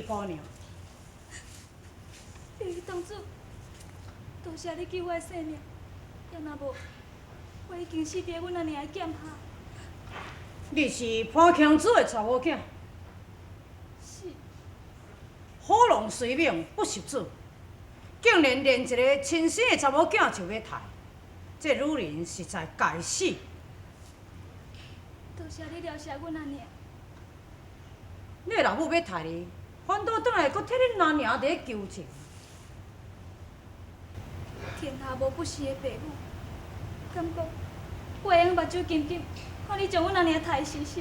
步爾。白衣公主，多謝你救我的性命，也若無，我已經死佇阮阿娘的劍下。你是潘公子的查某囝？是。火龍雖猛不食子，竟然連一个親生的查某囝就欲刣，這女人實在該死。多謝你饒赦阮阿娘。你的老母欲刣你，反倒轉來閣替恁阿娘佇咧求情。天下無不是的父母，敢講我會用目睭金金看你將阮阿娘刣死是？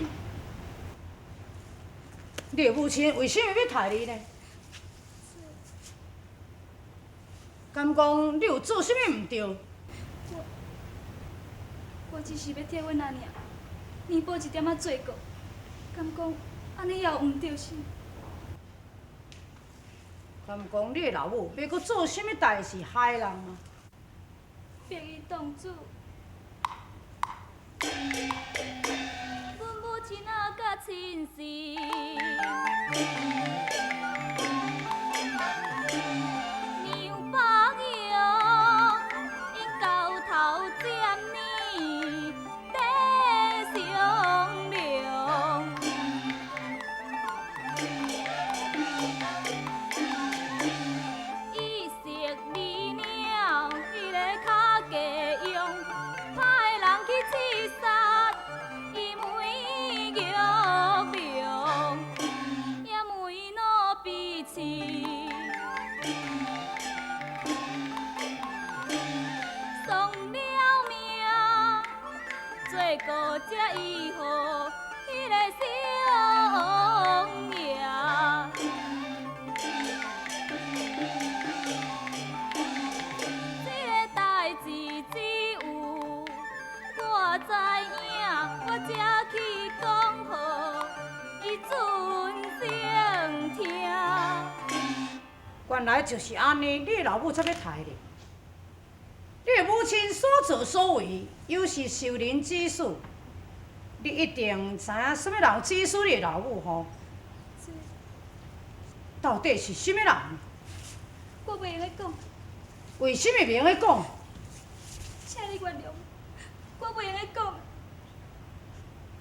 你的母親為啥物欲刣你呢？敢講你有做啥物毋對？我只是欲替阮阿娘彌補一點仔罪過，敢講按呢也有毋對是？敢講你的老母欲閣做啥物代誌害人嗎？白衣公主，阮母親啊，佮親生。娘腹用，𪜶厚頭占年在商量。伊識你了，彼个跤雞用，派人去刺殺伊梅玉容，也梅奴彼此。喪了命，做過才伊予彼个相爺。這个代誌只有我知影，我才去講予伊準聲聽。原來就是按呢，你的老母才欲刣你。你的母親所作所為，又是受人指使，你一定知影啥物人指使你的老母吼？到底是啥物人？我袂用得講。為啥物袂用得講？請你原諒，我袂用得講。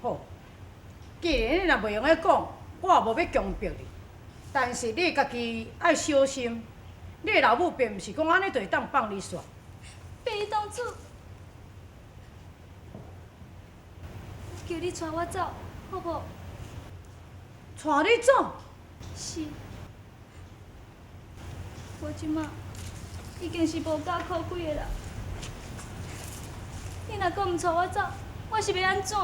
好，既然你若袂用得講，我也無欲強迫你。但是你家己愛小心，你的老母並毋是講按呢就會當放你煞。白衣公主，求你帶我走，好無？帶你走？是。我這馬已經是無家可歸的人。你若閣毋帶我走，我是欲按怎？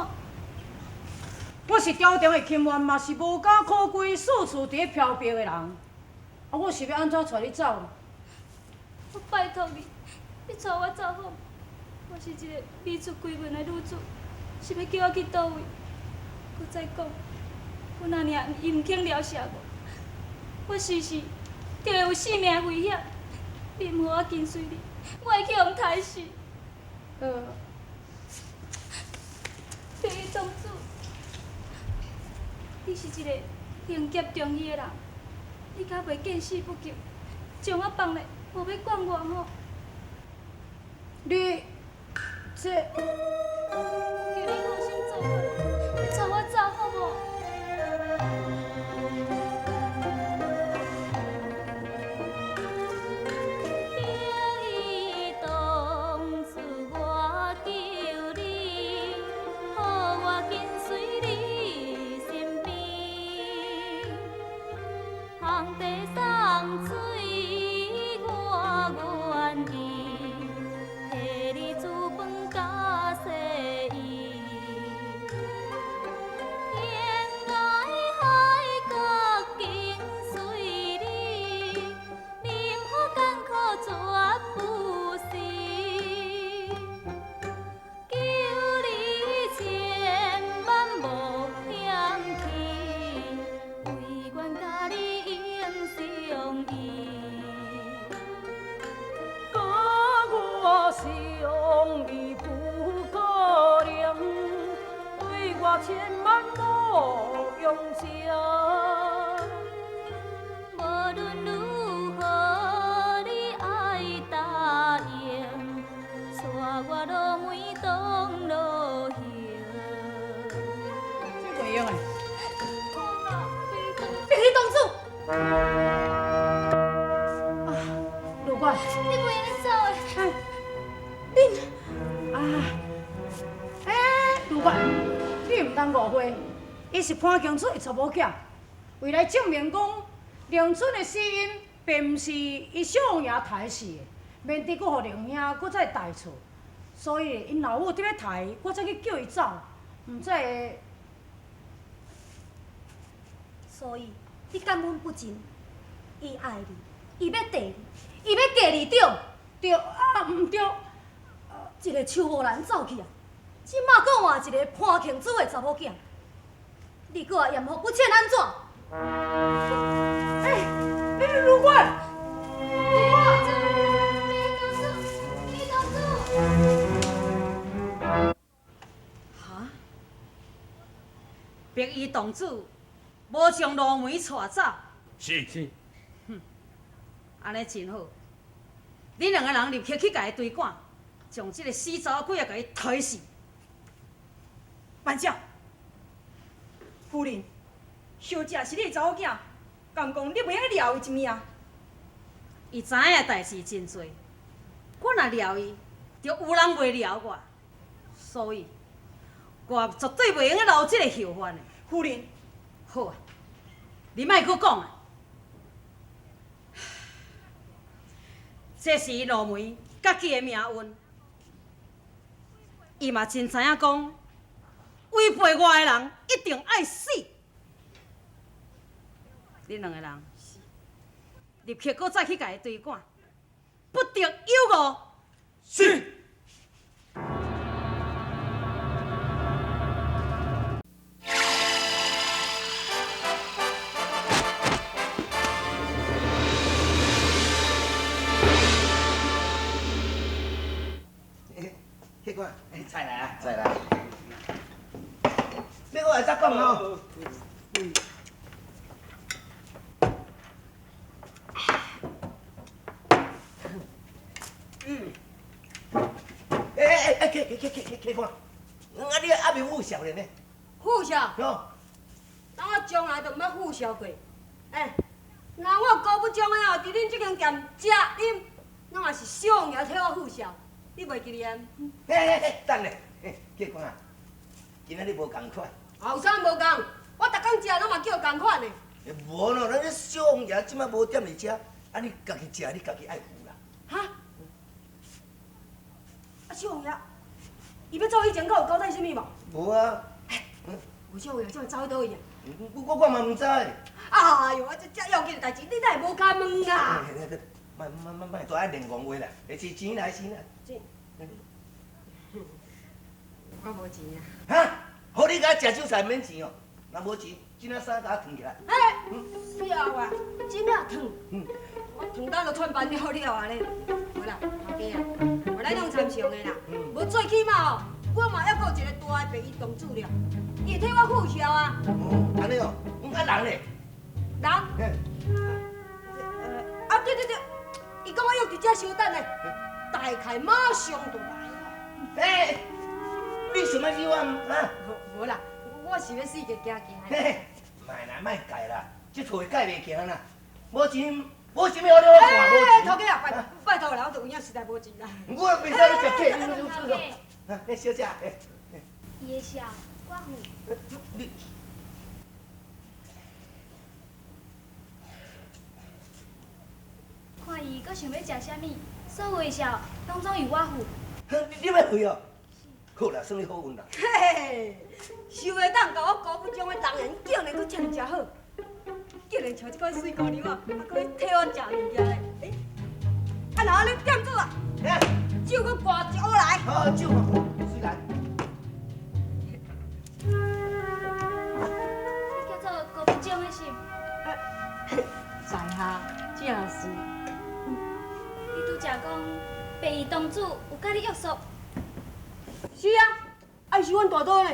我是朝廷的钦員，嘛是無家可歸、四處佇咧飄泊的人。啊，我是欲按怎帶你走？我拜託你，你帶我走好？我是一个未出閨門的女子，是欲叫我去佗位？閣再講，阮阿娘伊毋肯饒赦我，我隨時就會有性命的危險。你毋予我跟隨你，我會去予刣死。白衣公主，你是一個行俠重義的人，你敢袂見死不救，將我放咧，無欲管我吼？你這，求你好心做法，你帶我走好無？白衣公主，我求你，予我緊隨你身邊，紅茶送水我願意，替你煮飯佮洗衣。天涯海角緊隨你，任何艱苦絕不辭。求你千萬莫嫌棄，唯願佮你永相依。佮我相依不可能，對我千萬莫用情。露梅當落葉。這袂用的。白衣公主。啊，卢管。你袂用走的。恁啊，欸，卢管，你毋通误会，伊是潘公主的查某囝，为来证明讲，玲春的死因并毋是伊小王爷刣死的，免得阁予玲兄阁再大错，所以𪜶老母伫欲刣伊，我才去叫伊走，毋才会。所以你感恩不尽，伊爱你，伊欲缀你，伊欲嫁你對？對啊，毋對。一个秋无蘭走去啊，這馬閣換一個潘慶祖的查某囝，你閣也艷福不淺按怎？欸，你是卢管，卢管，白衣公主，白衣公主。哈？白衣公主無將露梅帶走。是是。哼，按呢真好。恁兩个人立刻去共伊追趕，將這个死查某鬼仔共伊刣死。慢者，夫人，小姐是你的查某囝，敢講你袂用掠伊一命？伊知影的代誌真濟，我若掠伊，就有人袂掠我，所以，我絕對袂用留這個後患的。夫人，好啊，你莫閣講啊。這是伊露梅家己的命運，伊嘛真知影講，違背我的人一定愛死。恁兩个人，立刻閣再去共伊追趕，不得有誤。是。客官，菜來啊，菜來。你我會使講哦。嗯。欸，客客客客客官，啊你還未付數咧呢？付數？哦。當我從來就毋捌付數過。欸，若我高不中的哦，佇恁這間店食啉，攏嘛是小王爺替我付數。你袂記得啊？嘿嘿嘿，等下，客官啊，今仔日無仝款。啊，有啥無仝？我逐工食攏嘛叫仝款的。無咯，咱這小王爺這擺無踮佇遮，啊你家己食，你家己愛付啦。哈？啊，小王爺，伊欲走以前，閣有交代啥物無？無啊。無小王爺這擺走去佗位啊？我嘛毋知。哎喲，啊這遮要緊的代誌，你哪會無共問啊？莫莫莫莫，都愛練戇話啦，是錢來錢來。錢。我無錢啊。哈？予你共食韭菜免錢哦？若無錢，這領衫共我脫起來。欸，笑啊，這領脫。我脫到都穿斑了了啊咧。無啦，頭家啊，我來攏參詳的啦。無最起碼哦，我嘛猶閣有一個大的白衣公主了，伊會替我付數啊。哦，按呢哦，啊人咧？人？啊對對對，伊講我約佇遮相等咧，大概馬上就來啊。欸，你想欲惹我啊？無啦，我是欲四界行行。嘿，莫啦，莫改啦，這厝會改袂行啦。無錢，無啥物予你我看，無錢。頭家啊，拜拜託啦，我就有影實在無錢啦。我袂使你食客，你你你，啊，小姐。伊的數，我付。你。看伊閣想欲食啥物，所有的數攏總由我付。你欲付哦？好啦，算你好運啦。嘿嘿，想袂當共我高不中的人緣竟然閣遮爾好，竟然像這款媠姑娘啊，還閣欲替我食物件咧。欸，啊若按呢店主啊，酒閣掛一壺來。好，酒嘛，水來。你叫做高不中的是？在下正是。你拄才讲白衣公主有佮你約束？是啊，啊伊是阮大刀呢。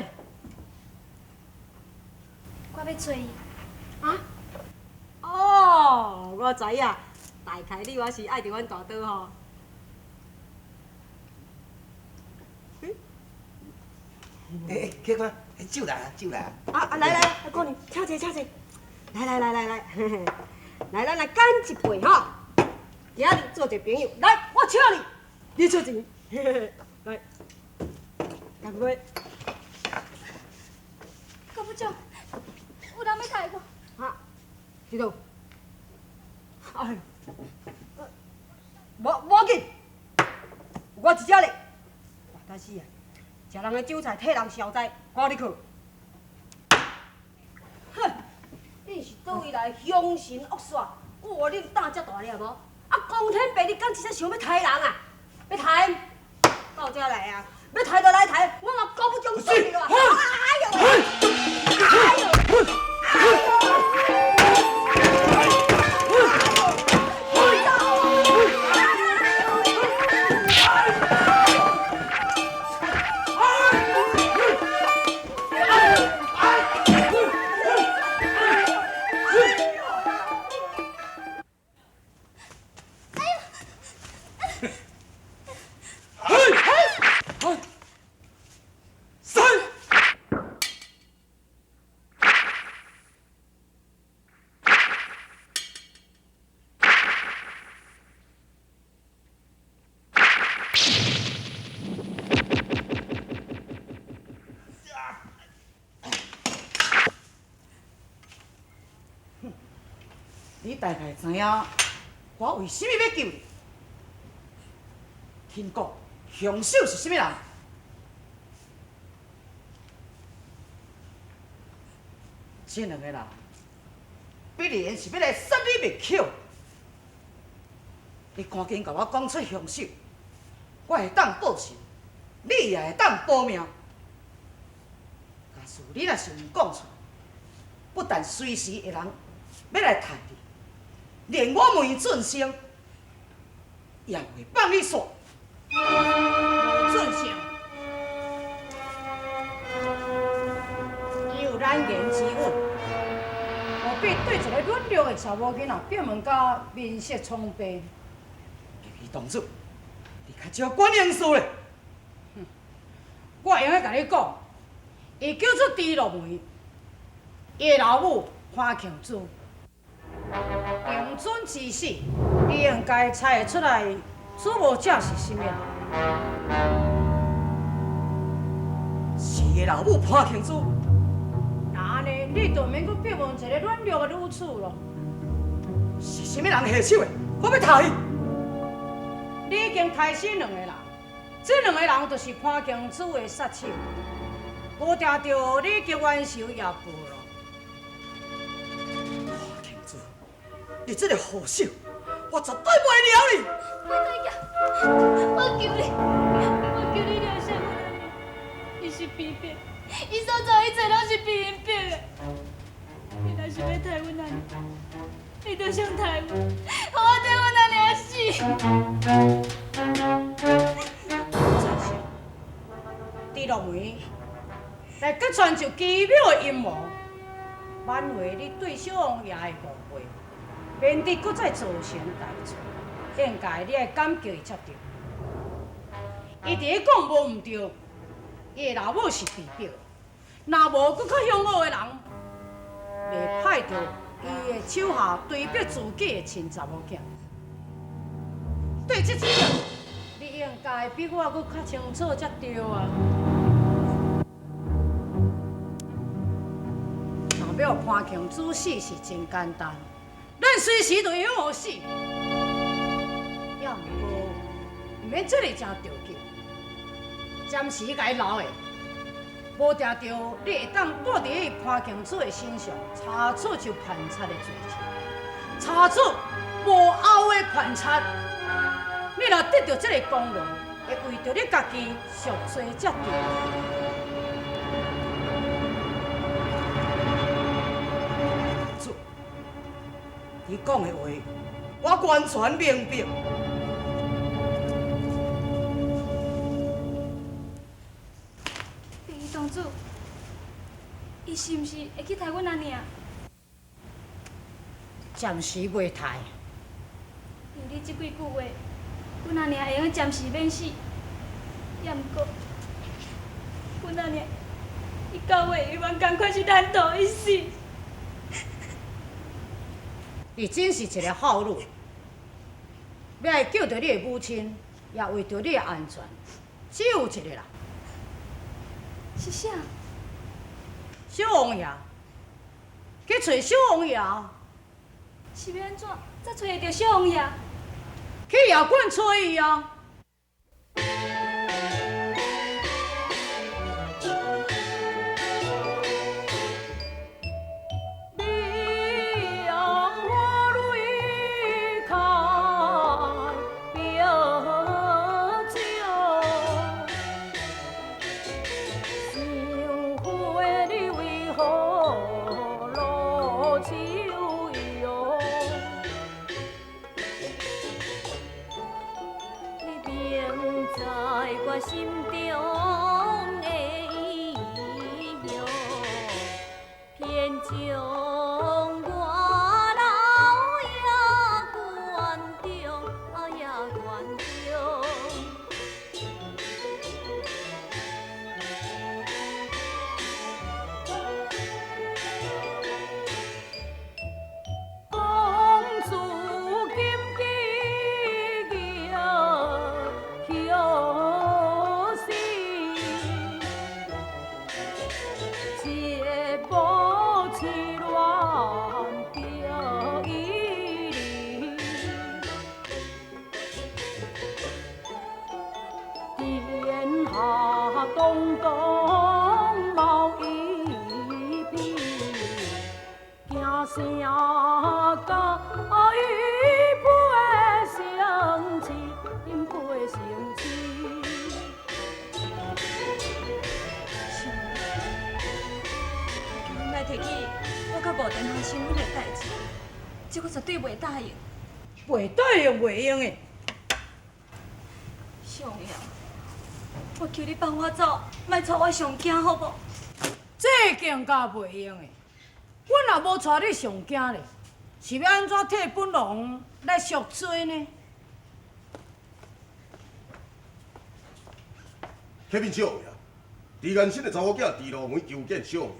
我欲揣伊。啊？哦，我知影，大概你我是愛著阮大刀吼。欸，客官，酒来啊，酒来啊！啊啊，来来来，姑娘，请坐，请坐。来来来来来，来咱来干一杯吼！今日做一个朋友，来，我请你，你出钱。来，干杯！高部长，有人欲刣我。啊，佇佗？哎，无无要紧，我一只咧。哇，但是啊，食人的韭菜替人消灾，我你去。哼，你是佗位来凶神恶煞，哇，你胆遮大粒无？啊，光天白日，敢真正想欲刣人啊？欲刣？到遮来啊！欲刣就来刣，我嘛高不中送你啦！哎呦！哎呦！哎呦！你大概知影我为啥物欲救你？听讲，凶手是啥物人？这两个人必然是欲来杀你灭口。你赶紧共我讲出凶手，我会当报仇，你也会当保命。假使你若是毋讲出，不但随时会人欲来刣你。连我梅俊生也袂放你煞。俊生，伊有难言之隐，何必对一个软弱的查某囡仔变问甲面色苍白？白衣公主，你较少管闲事咧。我会用得共你讲，伊叫做猪落梅，伊的老母潘庆珠。定准之死，你应该猜会出来，主谋者是啥物人？是伊的老母潘庆珠。那按呢，你就免阁逼问一个软弱的女子咯。是啥物人下手的？我欲刣伊。你已经刣死两个人，这两个人就是潘庆珠的杀手。无定著你已经冤仇也报咯。你这个祸首，我绝对袂饶你！我求你，我求你饶恕阮阿娘，伊是被逼，伊所做一切拢是被𪜶逼的。你若是欲刣阮阿娘，你就先刣阮，予我替阮阿娘死。猪落梅来揭穿就奇妙的阴谋，挽回你对小王爷的误会。免得阁再造成大错，应该你爱感激伊才对。伊伫咧讲无毋对，伊的老母是被逼的，若无阁较凶恶的人，袂派到伊的手下追逼自己的亲查某囝。对这一点，你应该比我阁较清楚才对啊。若欲潘庆珠死是真简单。咱随时就会用予死，也毋过毋免这尔正著急，暂时共伊留下，无定著你会当带伫伊潘庆珠的身上查出就叛贼的罪证，查出无后的叛贼。你若得著这个功劳，会为著你家己赎罪才对。你讲的话，我完全明白。白衣公主，伊是毋是会去刣阮阿娘？暂时袂刣。用你这几句话，阮阿娘会用暂时免死。也毋过，阮阿娘到尾永远仝款是烂桃一死。你真是一个孝女，欲来救著你的母亲，也为著你的安全，只有一个人。是啥？小王爷，去揣小王爷。是欲按怎才揣会著小王爷？去夜馆揣伊啊！这我绝对袂答应。袂答应袂用的。小王爷，我求你放我走，莫带我上京，好无？这更加袂用的。阮若无带你上京咧，是欲按怎替本王来赎罪呢？启禀小王爷，狄安新的查某囝狄罗梅求见小王爷。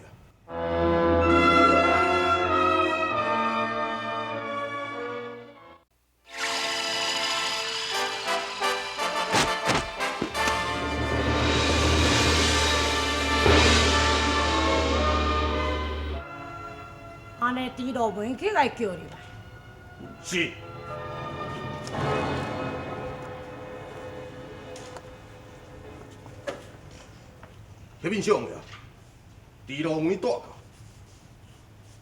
按呢，狄罗梅去共叫入来。是。启禀小王爷，狄罗梅带到。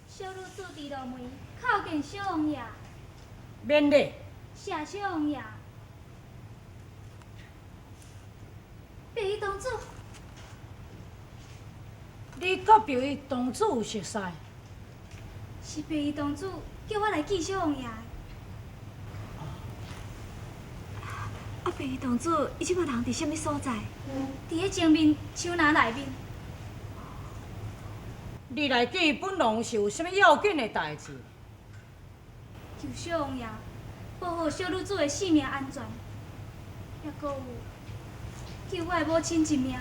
小女子狄罗梅叩见小王爷。免礼。谢小王爷。白衣公主。你佮白衣公主有熟似？是白衣公主叫我来见小王爷的。啊，白衣公主，伊这摆人伫啥物所在？伫咧前面树林内面。你来见本王是有啥物要紧的代志？求小王爷保护小女子的性命安全，抑阁有救我的母亲一命。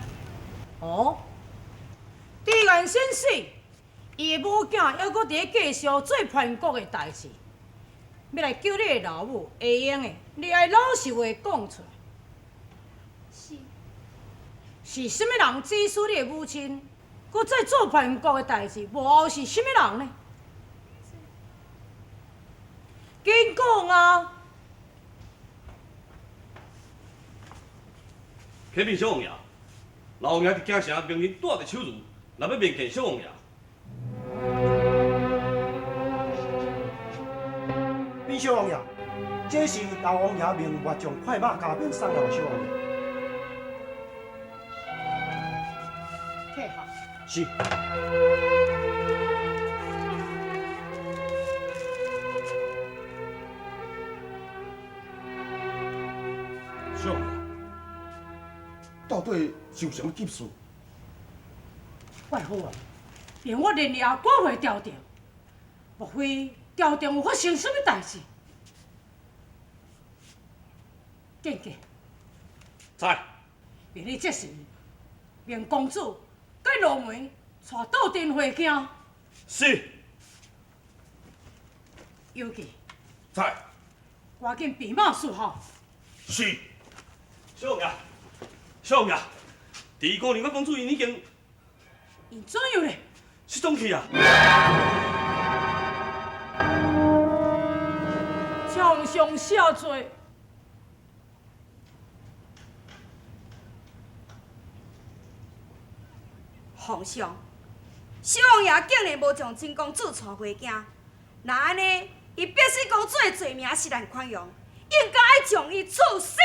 哦，狄元先死，伊的母囝犹阁伫咧继续做叛国的代志，欲来救你的老母，会用的，你爱老实话讲出来。是。是啥物人指使你的母亲，阁再做叛国的代志？幕后是啥物人呢？紧讲啊！启禀小王爷，老王爷伫京城命人带著手如，若欲面见小王爷。禀小王爷，这是老王爷命乐将快马加鞭送来予小王爷。退下。是。小王爷，到底是有啥物急事？怪好啊，连我连夜赶回朝廷，莫非朝廷有发生啥物代志？见见。在。命你这时命公主佮罗梅带到阵回京。是。尤其。在。赶紧备马伺候。是。小王爷，小王爷，第二姑娘佮公主𪜶已经，𪜶怎样咧？失踪去啊！将相下罪。皇上，小王爷竟然无将真公子带回京，若按呢，伊逼死公主的罪名实难宽容，应该爱将伊处死。